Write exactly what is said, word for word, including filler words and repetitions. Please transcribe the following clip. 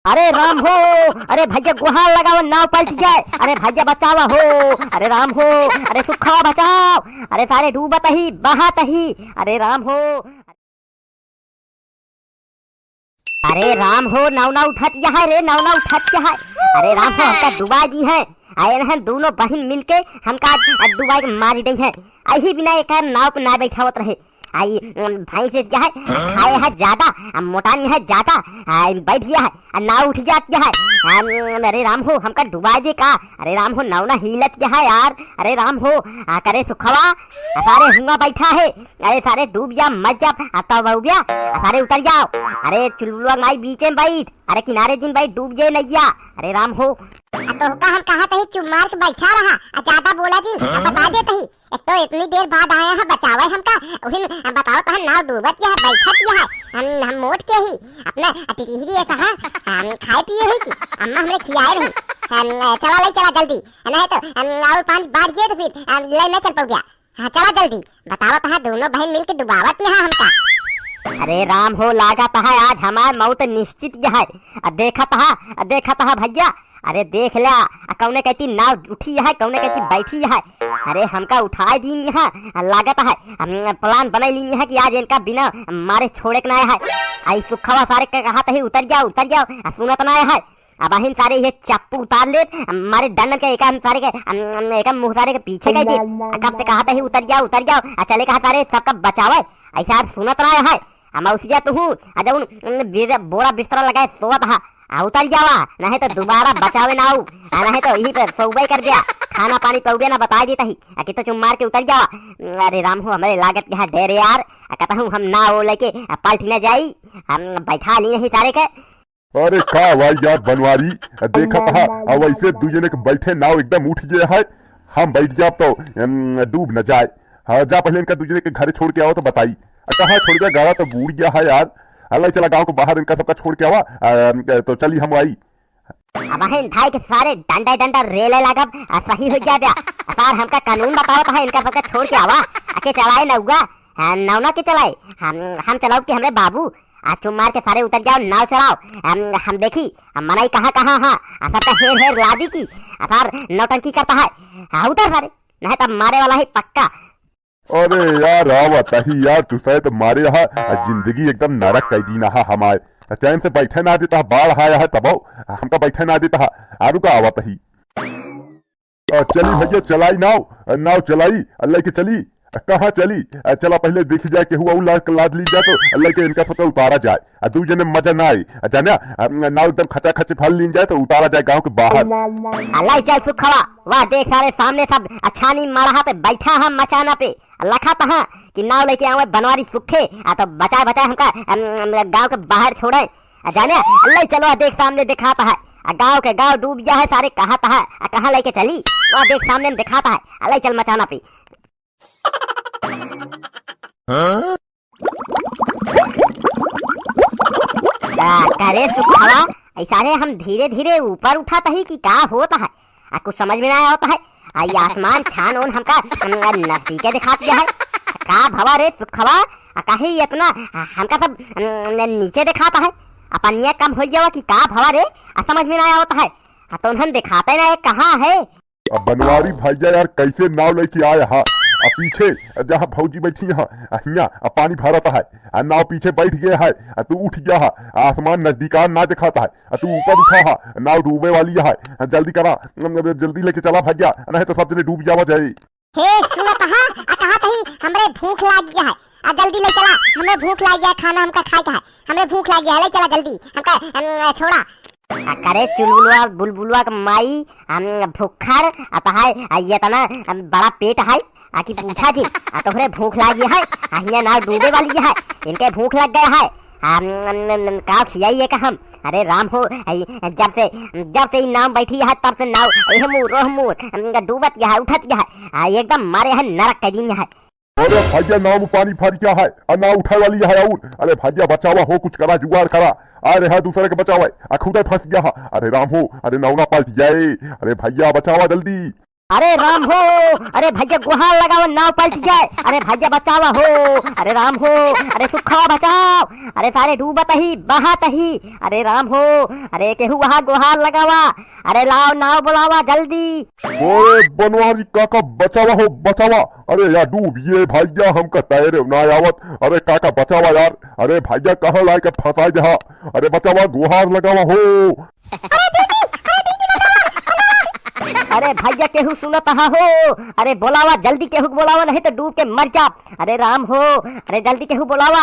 अरे राम हो, अरे भैया गोहार लगावा, नाव पलटि गए। अरे भैया बचावा हो, अरे राम हो, अरे सुखवा बचाव, अरे सारे डूबत ही, बहत ही, अरे राम हो। अरे राम हो, नाव ना उठत यह है रे, नाव ना उठत यह है। अरे राम हो, हमका डुबा दी है। आए रहन दोनों बहिन मिलके हमका आज डुबाई के मारी दई है। अही बिना एक नाव पे ना बैठावत रहे। आई, अम, भैंस यह है, खाए है ज्यादा, आ मोटान यह है ज्यादा, आ बैठ गया है, आ नाव उठ जात यह है। अम, अरे राम हो, हमका डुबा दे का? अरे राम हो, नाव ना हिलत यह है यार। अरे राम हो, आ करे सुखवा, आ सारे हुआ बैठा है। अरे सारे डूब जा, मत जा, आ तब उबिया, आ सारे उतर जाओ। अरे चुलबुलवा माई बीचे में बैठ, अरे किनारे जिन बैठ, डूब जे नैया। अरे राम हो। आ तोहका हम कहा तही चुप मार के बैठा रहा, आ ज्यादा बोला जिन, आ बता दे तही। एक तो इतनी देर बाद आए हैं बचावे हमका, उहिन बताओ तहन नाव डूबत यह है, बैठत यह है। हम, हम मोट के ही, अपना टिटहिरी ऐसा है, हम खाए पिए हुई की, अम्मा हमरे खियाए रही। हम, चला ले चला जल्दी, नहीं तो हम और पाँच बार गए तो फिर हम ले नहीं चल पाऊंगा। हाँ, चला जल्दी, बतावत है, दोनों बहिन मिलके डुबावत में है हमका। अरे राम हो, लागत है आज हमार मौत निश्चित है। आ देखत है, आ देखत है भैया, अरे देख ला, आ कौने कहती नाव उठी है, कौने कहती बैठी है। अरे हमका उठाए दीन है, आ लागत है, हम plan बनाई लीन है कि आज इनका बिना मारे छोड़े के ना है। आई सुखवा सारे के कहा तही उतर जाओ, उतर जाओ, आ सुनत ना है। अब अहिन सारे ये चप्पू उतार ले, मारे डंडन के एका हम सारे के, अम, अम, एका मुँह सारे के पीछे कह दे। आ कब से कहा तही उतर जाओ, उतर जाओ, आ चले कहा सारे सबका बचावे। ऐसा यार सुनत रहा है, हम उसी जात हूँ, आ जब उन, उन बीर-, बोरा बिस्तरा लगाए सोवत हा, आ उतर जावा, नहीं तो दोबारा बचावे ना आऊ, आ नहीं तो यही पे सोबे कर दिया, खाना पानी पौबे ना बताई देता ही, आ कि तो चुम मार के उतर जावा। अरे राम हो, हमरे लागत के है डर यार, आ कहता हूँ हम ना वो लेके, आ पलट ना जाई, हम बैठा ली नहीं सारे के। अरे का भाई यार बनवारी, देखत हा, अब ऐसे दुई जने के बैठे नाव एकदम उठ गए है, हम बैठ जाब तो, अम, डूब न जाए। हाँ, जा पहले इनका दुई जने के घरे छोड़ के आओ तो बताई। आ, कहाँ छोड़ गया, गाड़ा तो बूड़ गया है यार। अल्लाह चला गाँव के बाहर इनका सबका छोड़ के आवा, आ, तो चली हम आई। अब अहिन धाई के सारे डंडा डंडा रेले लागब, आ सही हो जाए बा। आ सार हमका कानून बतावत है, इनका सबका छोड़ के आवा, आके चलाए नौगा, हाँ, नौना के चलाए, हम, हम चलाओ कि हमरे बाबू, आ चुम मार के सारे उतर जाओ, नाव चलाओ। हम, हम देखी, हम मनई कहाँ, कहाँ, हाँ, आ सबका हेर, हेर लादी की, आ सार नौटंकी करता है। हाँ, उतर सारे, नहीं तब मारे वाला ही पक्का। अरे यार, आवा तही यार, तू शायद मारे हा, आ जिंदगी एकदम नरक कई दीन हा हमार। आ चैन से बैठे ना देता, बाढ़ आया है तबो, हमका बैठे ना देता, आरू का आवा तही। आ, चली भैया, चलाई नाव, आ, नाव चलाई, आ, लेके चली। आ, कहाँ चली? आ, चला पहले देखी जाए, केहू अउ ला-, लाद ली जाए तो, आ, लेके इनका सबका उतारा जाए। आ, दू जने मजा ना आई। आ, जाने, आ, नाव एकदम खचा खच भर लीन जाए तो उतारा जाए गाँव के बाहर। आ, लाई चल सुखवा, वाह देख सारे सामने सब अछानी मड़हा पे बैठा है मचाना पे। आ, लखा तहाँ कि नाव लेके आवे बनवारी सुखे, आ, तो बचाए बचाए हमका, अम, अम, गाँव के बाहर छोड़े। आ जाने, अल्लाह चलो, आ देख सामने दिखाता है, आ गाँव के गाँव डूब गया है, सारे कहा तहा, आ कहाँ लेके चली, वो देख सामने में दिखाता है, अल्लाह चल मचाना पे। आ, करे सुखवा, ऐसा रे हम धीरे धीरे ऊपर उठाता ही कि का होता है, आ कुछ समझ में ना आवत है। आ ई आसमान छान ओन हमका, अम, नजदीके दिखात गया है। का भवा रे सुखवा, आ काहे इतना, आ, हमका सब, अम, नीचे दिखात है? आ पनिया कम हो गया कि का भवा रे? आ समझ में ना आवत है। आ तो उन्हन दिखाते ना है कहाँ है। अब बनवारी भैया यार कैसे नाव लेके आया हा? आ पीछे जहाँ भौजी बैठी हा, आ हियाँ आ पानी भरत है, आ नाव पीछे बैठ गया है, आ तू उठ गया हा, आ आसमान नजदीकान ना दिखाता है, आ तू ऊपर उठा हा, नाव डूबे वाली है, आ जल्दी करा, जल्दी लेके चला भैया, नहीं तो सब जने डूब जावा जाए। हे सुनत हा, आ कहा तही हमरे भूख लाग गया है, आ जल्दी ले चला, हमरे भूख लाग गया है, खाना हमका खाए का है, हमरे भूख लाग गया है, ले चला जल्दी, हमका, अम, छोड़ा। आ करे चुलबुलवा बुलबुलवा के माई, हम भुक्खड़, आ तहाय, आ ये तना, अम, बड़ा पेट है, आ कि पूछा जी, आ तोहरे भूख लागी है, आ हियाँ नाव डूबे वाली है, इनके भूख लग गया है, आ, अम, अम, अम, अम, का खियाई ये का हम? अरे राम हो, आ ई जब से, जब से ई नाव बैठी है, तब से नाव, एह मुँह, रोह मुँह, अम, डूबत गया है, उठत गया है, आ एकदम मारे है, नरक के दिन है। अरे भैया, नाव में पानी भर गया है, आ नाव उठाए वाली है और, अरे भैया बचावा हो, कुछ करा, जुगाड़ करा, आ रहा दूसरे के बचावा, आ खुदे फंस गया है। अरे राम हो, अरे नाव ना पलट जाए, अरे भैया बचावा जल्दी। अरे राम हो, अरे भइया गोहार लगावा, नाव पलटि जाए। अरे भइया बचावा हो, अरे राम हो, अरे सुखवा बचाव, अरे सारे डूबत ही, बहत ही। अरे राम हो, अरे केहू वहाँ गोहार लगावा, अरे लाव नाव बोलावा जल्दी। अरे बनवारी काका बचावा हो बचावा, अरे या डूबिए भइया, हमका तैरे ना आवत। अरे काका बचावा यार, अरे भइया कहाँ लाइके फँसाइ देहा, अरे बचावा गोहार लगावा हो। अरे भइया केहू सुनत हा हो, अरे बोलावा जल्दी केहू बोलावा, नहीं तो डूब के मर जा। अरे राम हो, अरे जल्दी केहू बोलावा।